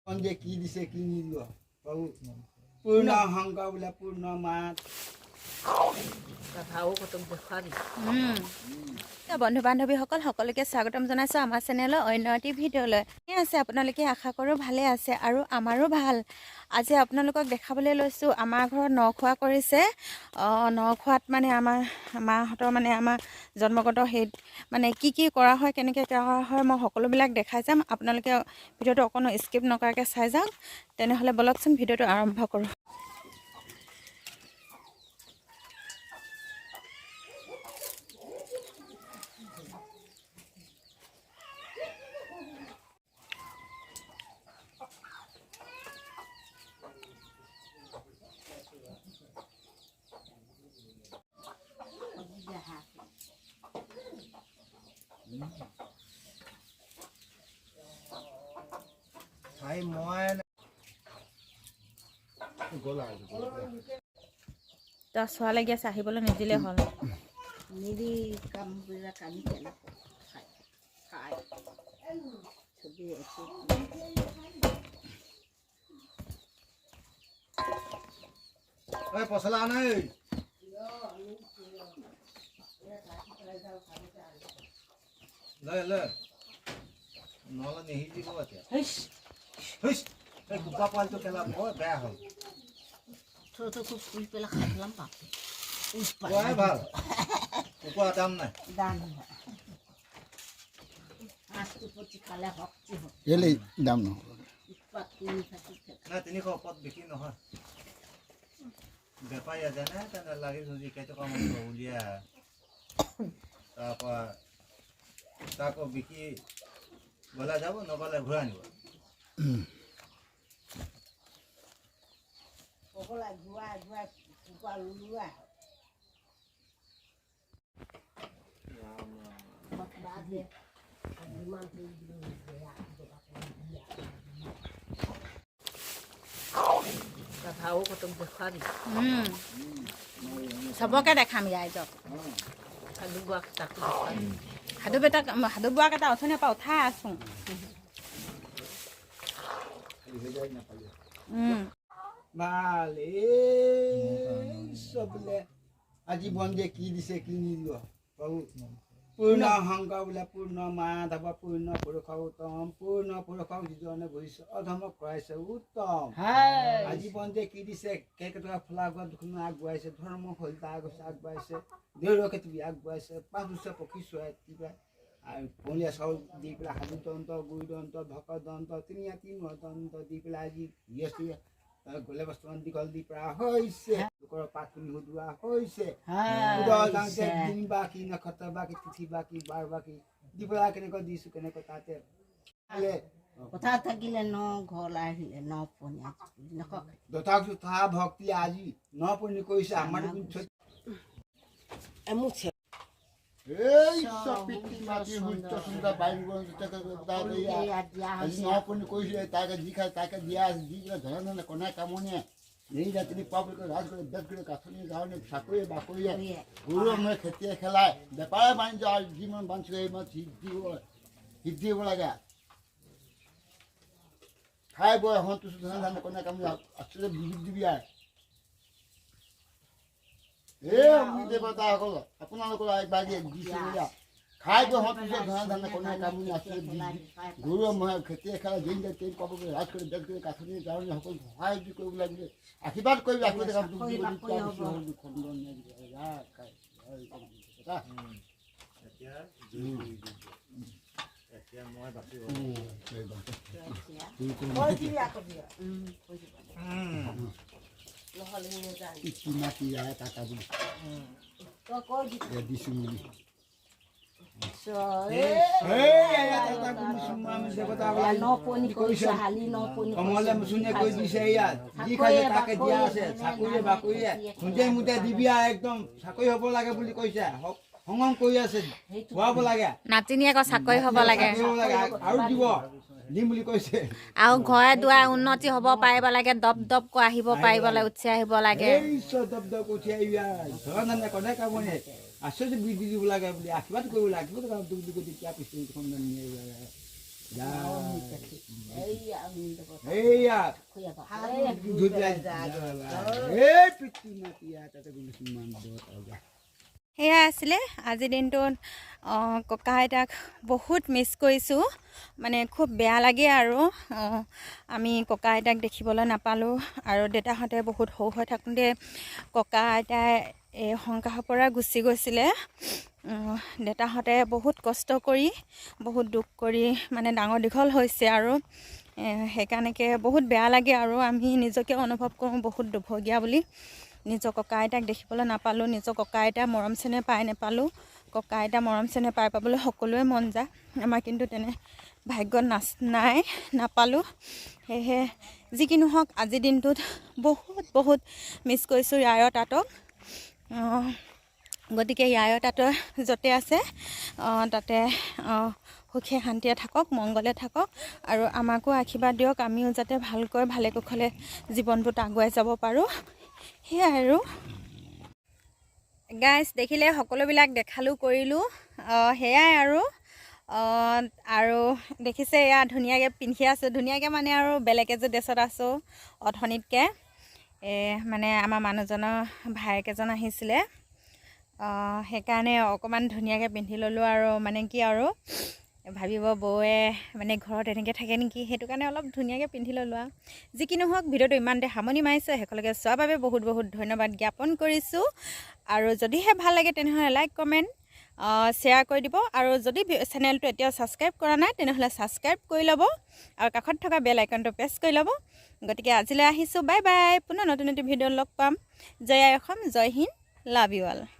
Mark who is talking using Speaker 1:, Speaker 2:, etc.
Speaker 1: যে কি দিছে কি নিদিব প্ৰভু। পূৰ্ণ শংকৰ বোলে পূৰ্ণ মাত।
Speaker 2: বন্ধু বান্ধৱীসকল, সকলোকে স্বাগতম জনাইছোঁ আমাৰ চেনেলৰ অন্য এটি ভিডিঅ'লৈ। কেনে আছে আপোনালোকে? আশা কৰোঁ ভালে আছে আৰু আমাৰো ভাল। আজি আপোনালোকক দেখাবলৈ লৈছোঁ, আমাৰ ঘৰত নখোৱা কৰিছে। নখোৱাত মানে আমাৰ মাহঁতৰ মানে আমাৰ জন্মগত সেই মানে কি কি কৰা হয়, কেনেকৈ কৰা হয়, মই সকলোবিলাক দেখাই যাম। আপোনালোকে ভিডিঅ'টো অকণো স্কিপ নকৰাকৈ চাই যাওক। তেনেহ'লে ব'লকচোন, ভিডিঅ'টো আৰম্ভ কৰোঁ।
Speaker 1: ঠাই মই গ'ল আৰু।
Speaker 2: তই চোৱা লাগি আছে, আহিবলৈ নিদিলে হ'ল।
Speaker 3: নিদি কামবিলাক আমি কেনেকৈ খাই খাই চবেই একো।
Speaker 1: ঐ, পচলা নাই। লৈ লৈ, নহ'লে নিসিজিব এতিয়া। হুইচ, এই কুকুৰা পোৱালিটো কেলা বৰ বেয়া হ'ল।
Speaker 3: থৈ খুব ফুল পেলাই খাই পেলাম, বাপৰে।
Speaker 1: কুকুৰাই ভাল, কুকুৰা দাম নাই।
Speaker 3: দাম মাছটো প্ৰতি খালে শক্তি হয়।
Speaker 4: কেলে দাম নহ'ব?
Speaker 3: উৎপাত কৰি থাকি।
Speaker 1: নাই, 300 ওপৰত বিক্ৰী নহয়। বেপাৰীয়ে যেনে তেনে লাগি যুঁজি কেইটকামান উলিয়াই, তাৰপৰা তাকো বিকি গ'লে যাব, নগ'লে ঘূৰাই আনিব।
Speaker 3: পগলা ঘূৰাই ঘূৰাই কুকুৰা লোৱা বাদে যিমান বেয়া। কথাও কতক দেখুৱাবি।
Speaker 2: চবকে দেখাম ৰাইজক।
Speaker 3: সাধু বোৱাক তাকো দেখুৱাবি।
Speaker 2: সাধু বেটাক, সাধু বোৱাক এটা অথনিৰ পৰা উঠাই আছোঁ।
Speaker 1: ভাল এই চব বোলে আজি বন যে কি দিছে কি নিদিব প্ৰভু। পূৰ্ণ শংকৰ বোলে পূৰ্ণ মাধৱ পূৰ্ণ পুৰুষ উত্তম, পূৰ্ণ পুৰুষক যিজনে বুজিছে অধমক কৰাইছে উত্তম। আজি বন যে কি দিছে, কেৰ্কেটুৱা ফুলা গছ দুখন আগবঢ়াইছে, ধৰ্ম শলিতা গছ আগবঢ়াইছে, দেউৰ খেতি আগবঢ়াইছে, পাঁচ বছৰ পক্ষী চৰাই কিবা আৰু বনীয়া চাউল দি পেলাই সাধু দন্ত, গুৰু দন্ত, ভকত দন্ত, তিনিয়া তিনি দন্ত দি পেলাই আজি গৃহস্থী গলে বস্তুমান দীঘল দি পৰা হৈছে, লোকৰ পাতখিনি সুধোৱা হৈছে। উদয় যাওঁতে দিন বাকী, নক্ষত্ৰ বাকী, তিথি বাকী, বাৰ বাকী দি পেলাই কেনেকৈ দিছোঁ, কেনেকৈ তাতে
Speaker 3: কথা থাকিলে ন ঘৰলৈ আহিলে ন পনীয়া নকওক।
Speaker 1: যথা যথা ভক্তি আজি ন পুণ্য কৰিছে আমাৰ।
Speaker 3: এমুঠে।
Speaker 4: এই চব পিতৃ মাতৃ সূৰ্য চন্দ্ৰ বায়ু আজি ন পুণ্য কৰিছিলে, তাকে যি খায় তাকে দিয়া আছে, দি পেলাই ধনে ধনে কণাই কামনীয়ে এই জাতি পাপ কৰি ৰাজ কৰি বেদ কৰি কাঠনি গাঁৱনি চাকৰি বাকৰিয়ে গৰু মই খেতিয়ে খেলাই বেপাৰে বাণিজ্য আৰু যিমান বাঞ্চ সিমান সিদ্ধি হ'ব লাগে। খাই বৈ সন্তুষ্ট ধনে ধনে কণাই কামনি আচলতে বিহুত দিবি আৰু এই অগ্নি দেৱতাসকল আপোনালোকৰ আগবাঢ়ি দিছোঁ। খাই বৈ সন্তুষ্ট ধনে ধনে কণাই কামনি আচলতে গৰু মহে খেতিয়ে খেলাই দিন যায় তেল পাব ৰাজ কৰি বেদ কৰি কাঠনি গাঁৱনি সকলো সহায় কৰিব লাগে, আশীৰ্বাদ কৰিবি, আশীৰ্বাদ।
Speaker 1: এতিয়া মই বাচিব।
Speaker 4: পিতৃ মাতৃ আই কাকা বুলি দিছোঁ বুলি।
Speaker 1: কমলে মুচুনে কৈ দিছে, ইয়াত যি খাইছে তাকে দিয়া আছে, চাকৰিয়ে বাকৰিয়ে খুন্দে মুদে দিবি আৰু একদম চাকৰি হ'ব লাগে বুলি কৈছে। সংগম কৰি আছে, খুৱাব লাগে।
Speaker 2: নাতিনীয়েকৰ চাকৰি হ'ব লাগে।
Speaker 1: চাকৰি হ'ব লাগে আৰু দিব দিম বুলি কৈছে।
Speaker 2: আৰু ঘৰে দুৱাৰে উন্নতি হ'ব পাৰিব লাগে, দপ দপকৈ আহিব পাৰিব লাগে, উঠি আহিব লাগে।
Speaker 1: এই চব দপ দপ উঠি আহিবি আৰু ধৰা কনে কামনে আশ্চৰ্য বৃদ্ধি দিব লাগে বুলি আশীৰ্বাদ কৰিব লাগে। আশীৰ্বাদ দুখ দুখ তেতিয়া পিছত। যা।
Speaker 3: এইয়া আমি লগত
Speaker 1: এইয়া
Speaker 3: এইয়া
Speaker 1: ধুই পেলাই এই পিতৃ মাতৃ তাতে বোলো কিমান দূৰত আৰু যা।
Speaker 2: সেয়াই আছিলে আজিৰ দিনটোত। ককা আইতাক বহুত মিছ কৰিছোঁ, মানে খুব বেয়া লাগে আৰু আমি ককা আইতাক দেখিবলৈ নাপালোঁ। আৰু দেউতাহঁতে বহুত সৰু হৈ থাকোঁতে ককা আইতাই এই সংসাৰৰ পৰা গুচি গৈছিলে। দেউতাহঁতে বহুত কষ্ট কৰি, বহুত দুখ কৰি মানে ডাঙৰ দীঘল হৈছে আৰু সেইকাৰণেকে বহুত বেয়া লাগে আৰু আমি নিজকে অনুভৱ কৰোঁ বহুত দুৰ্ভগীয়া বুলি। নিজৰ ককা আইতাক দেখিবলৈ নাপালোঁ, নিজৰ ককা আইতাৰ মৰম চেনেহ পাই নাপালোঁ। ককা আইতা মৰম চেনেহ পাই পাবলৈ সকলোৱে মন যায়, আমাৰ কিন্তু তেনে ভাগ্যত নাই, নাপালোঁ। সেয়েহে যি কি নহওক, আজিৰ দিনটোত বহুত বহুত মিছ কৰিছোঁ ইয়াৰ তাঁতক। গতিকে ইয়াৰ তাঁতৰ য'তে আছে তাতে সুখে শান্তিয়ে থাকক, মংগলে থাকক আৰু আমাকো আশীৰ্বাদ দিয়ক, আমিও যাতে ভালকৈ ভালে কুশলে জীৱনটোত আগুৱাই যাব পাৰোঁ। সেয়াই আৰু গাইজ, দেখিলে সকলোবিলাক দেখালোঁ কৰিলোঁ, সেয়াই আৰু। আৰু দেখিছে এয়া ধুনীয়াকৈ পিন্ধি আছোঁ, ধুনীয়াকৈ মানে আৰু বেলেগ এযোৰ ড্ৰেছত আছোঁ অথনিতকৈ। মানে আমাৰ মানুহজনৰ ভায়েক এজন আহিছিলে, সেইকাৰণে অকণমান ধুনীয়াকৈ পিন্ধি ল'লোঁ আৰু মানে কি আৰু ভাবিব বৌয়ে মানে ঘৰত এনেকৈ থাকে নেকি, সেইটো কাৰণে অলপ ধুনীয়াকৈ পিন্ধি ল'লোঁ আৰু। যি কি নহওক, ভিডিঅ'টো ইমানতে সামৰণি মাৰিছোঁ। শেষলৈকে চোৱাৰ বাবে বহুত বহুত ধন্যবাদ জ্ঞাপন কৰিছোঁ। আৰু যদিহে ভাল লাগে তেনেহ'লে লাইক, কমেণ্ট, শ্বেয়াৰ কৰি দিব। আৰু যদি চেনেলটো এতিয়াও ছাবস্ক্ৰাইব কৰা নাই তেনেহ'লে ছাবস্ক্ৰাইব কৰি ল'ব আৰু কাষত থকা বেল আইকনটো প্ৰেছ কৰি ল'ব। গতিকে আজিলৈ আহিছোঁ, বাই বাই। পুনৰ নতুন নতুন ভিডিঅ' লগ পাম। জয় আই অসম, জয় হিন্দ, লাভ you all.